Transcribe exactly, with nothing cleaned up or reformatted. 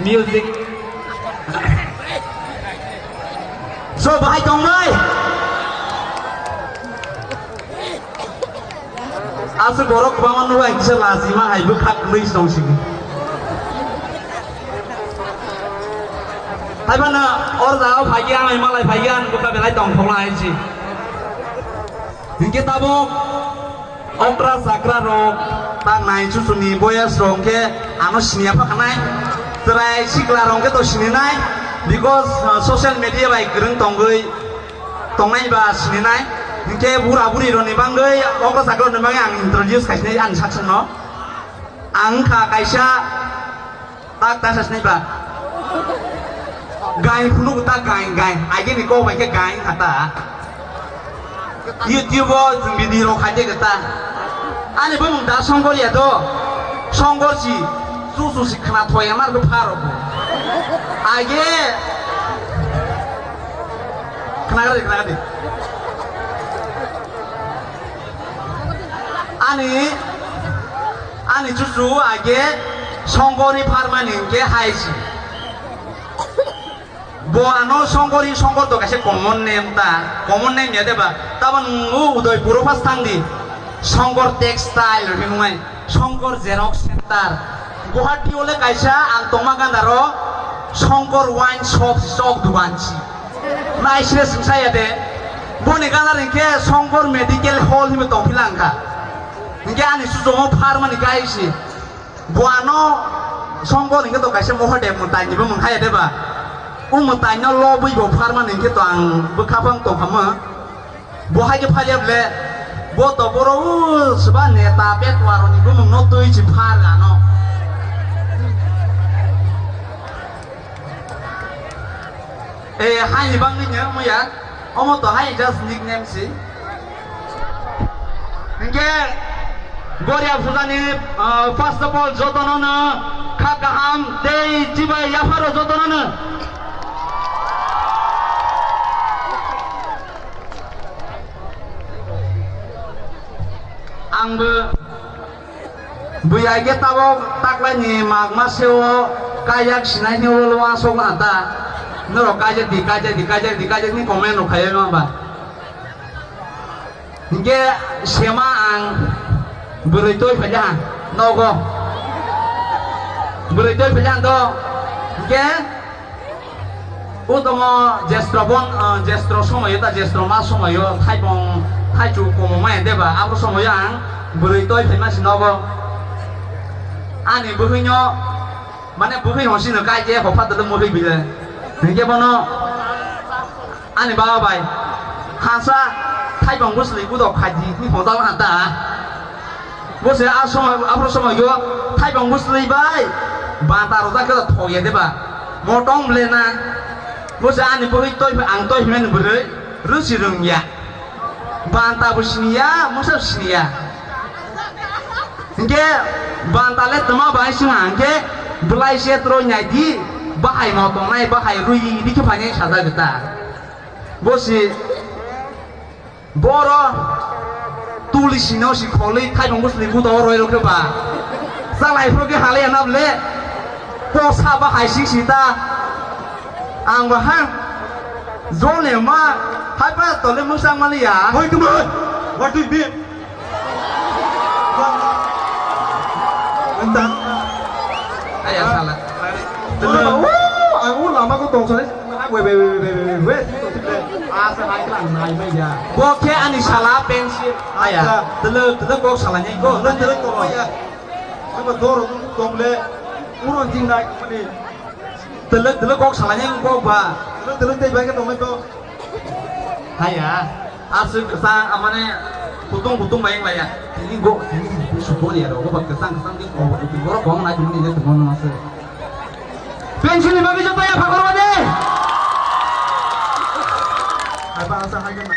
Music. So, bahai tongnai. Aswk borok kwbangma nukha, kisa lajima hai bwkhak kwlwi tong sigi. Hai phano or jagao phai khe ang malai phai khe ang bwkha belai tong thokla hai si. Hinkhe tabuk okra chakra rok, tak nai chuchuni boyas rok hinkhe ano siniya pha khanai. Chwrai sikla rok hinkhe to sininai, because, uh, social media bai kwrwng tongwi tongnai ba sininai. Hinkhe bura buri rokni bagwi, okra chakra rokni bagwi ang introduce khaisini ani sakchangno. Ang wngkha kaisa tak ta sasni ba. Gain phunuk ta gain gain. Agi ni kok bai khe gain kha ta. YouTube o video rok khai de ta. Ani bumung da Songkor ya do. Songkor si. Su su si khna thoya mar ko pharo. Age. Khna ga de, khna ga de. Ani, ani chuchu age Songkor ni pharmani hinkhe hai si. Bo ano Songkor ni Songkor to kaisa common name ta, common name ya deba. Tamo nung Udaipur o pas thang di. Songkor Textile hinwi, Songkor Xerox Center. Guwahati o le kaisa ang tongma ganda ro Songkor Wine Shop sok dukan si. Naisre singsa ya de. Boni gana ringke Songkor Medical Hall hinwi tongphila wngkha. Hinkhe ani sujomo pharmani kaisi. Bo ano Songkor hinkhe to kaisa Mohadev mwtai nibo mwnkhaya de ba. O mwtai no lobwi bo pharmani hinkhe to ang bwkha phang tongkha mo. Bo hai khe phalia ble. Bo to boro o swba neta petwa rokni bumung no twi si phar ano. Eh, hai ni bangni nya muya. Omo to hai just nickname si. Hinkhe Goria Pujani, ah, first of all jotono no kha kaham tei chibai yapharo jotono no. Ang bo Bui ai khe tabok taklai ni magma seo kaiyak sinai ni ulo asok na ta. Norok kaijak di, kaijak di, kaijak di, kaijak ni comment rok khai ma ba. Hinkhe sema ang bwrwi toi phai ha nogo. Bwrwi toi phai ha to. Hinkhe O tongo Jestro bon, ah, Jestro somoyo ta, Jestro ma somoyo thaibong, thaichu komo maya deba, abo somoyo ang bwrwi toi phaima si nogo. Ani bwhwino, mane bwhwi honsino kai je hopha tolo mwhwi bile. Hinkhe bono ani baba bai, hansa thaibong bwsli budok khaidi, hwnwi hojal ha ta. Bo se a somoy, aphuru somoyo thaibong bwsli bai banta rojak khe thok ya deba. Motong ble na. Bo se ani bwrwi toi, ang toi himani bwrwi rwsi rwngya. Banta bo siniya, mwsa bo siniya. Hinkhe banta le tma bai sima hinkhe bwlai se tro nyai di, bahai no tongnai, bahai rwi di khe phainai sajak ta. Bo se Boro tuli sino si kholwi thaibong bwsli budo roi rokhe ba. Salai phro khe halai anab le. Kosa ba hai sing sita. Ang ba ha. Jole ma. Hai pa tole musang mali ya. Hoi tu mai. What do you mean? Entah. Ayah salah. Woo, aku lama aku tong sore. Wait, wait, wait, wait, wait, wait. Asa hai klan nai mai ya. Bo khe ani sala pensil. Aya. Acha. Tele, tele kok sala nyai ko. Tele, tele kok ya. Apa doro tu tong le. Uro jing nai ko ni. Tele, tele kok sala nyai ko ba. Tele, tele tei bai ke tong to. Haya, aswk kwchang, amane kutung kutung bai wng laya. Tini go, tini supor ya, rogo ba kwchang kwchang di ko, tini borok kong nai tini ne tong no se. Pension ni bagwi joto ya phakor ba de. Hai ba asa hai ga nai.